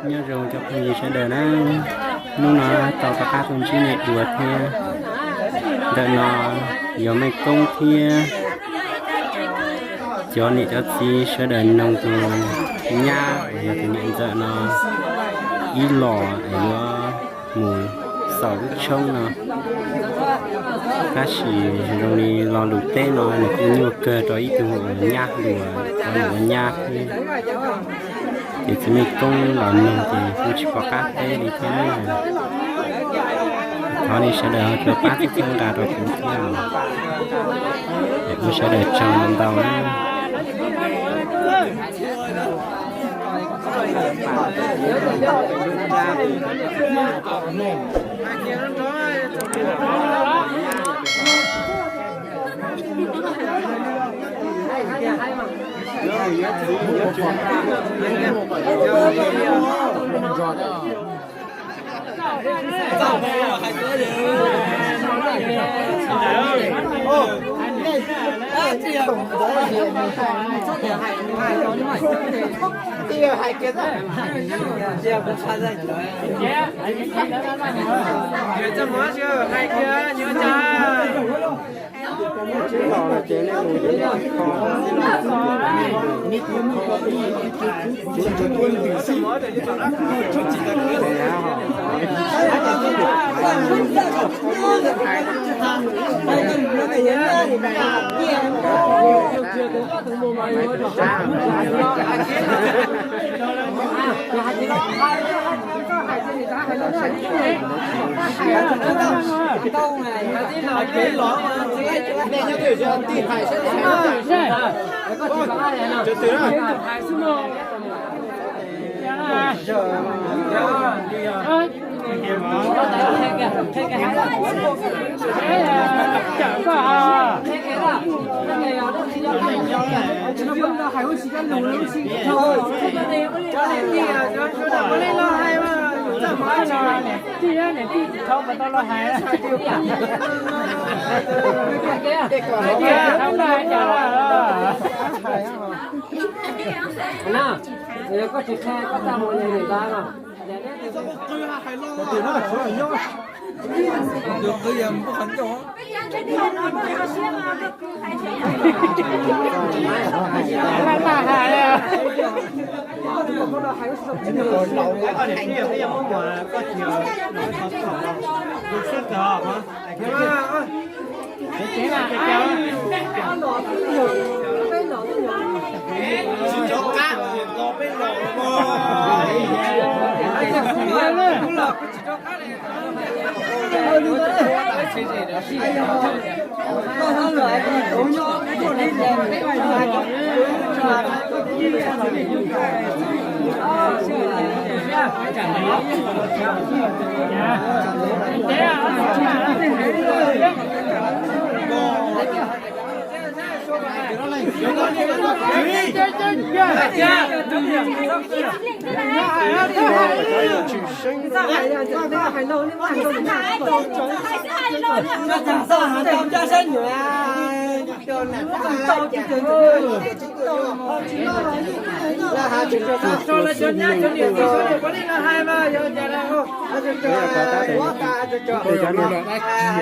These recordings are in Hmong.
Nyob zoo cov phooj ywg sawv daws na, hnub no tau rov qab tuaj ntsib nej dua thiab. Ntawm no yog Mej Koob thiab cov niam cov txiv sawv daws noog tus nyab uas yog tus niam ntxawm no ib los yuav mus xaus lub tshoob no. Tab sis zoo li lo lus teb no nws kuj nyuaj kawg rau ib tug uas nyab hluas, uas nyab thiab. Ces txiv Mej Koob los noog ces kuj tsis pom qab teb li thiab na. Thov nej sawv daws ho tsuas pab txhawb nqa rau kuv thiab, es ua sawv daws tsaug ntau na.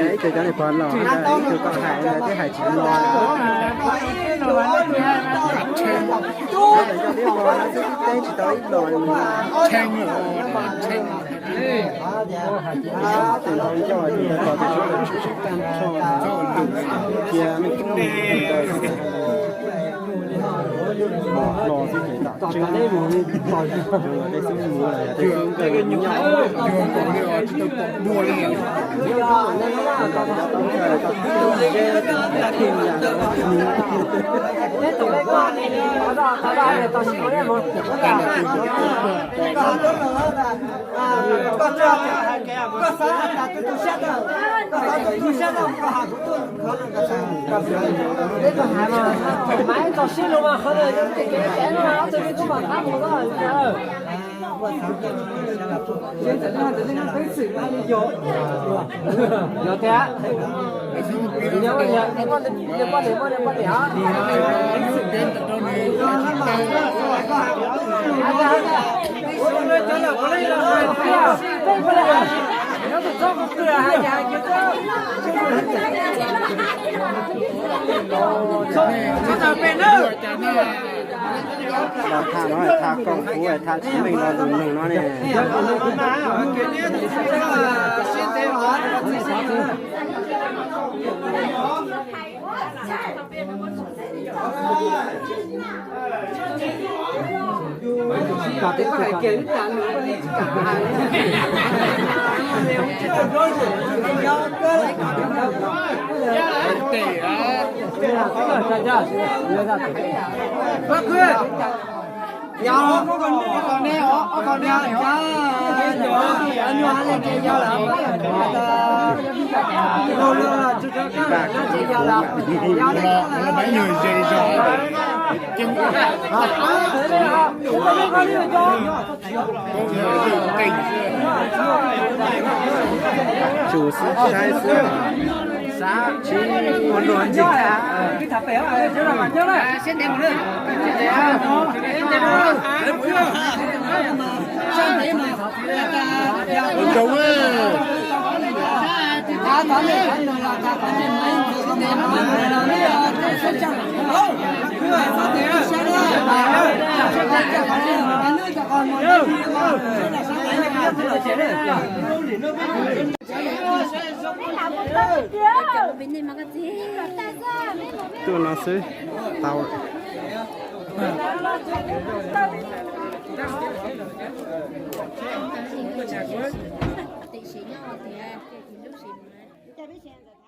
Ib tug cov niag pog laus, ib tug kom hais ntawd twb hais tsis los. Teb tsis tau ib los. Tes ntaus ncauj tus ntawd los tes suav tus tshwj xeeb tag nrho cia Mej Koob ntawd los xwb ces tam tseeb. Tej xub muv los yog tej xub nkaws nyob. Yog tiag, poj niam muaj niam poj niam. Los tham no tham koom kuv tham tsis meej los lus nug no ne. Tsum xwb, saib xwb, xav tsis ua luag ntxhi. Tuaj no xwb tau. Tim sim nyob tiag, tim lub sim mas.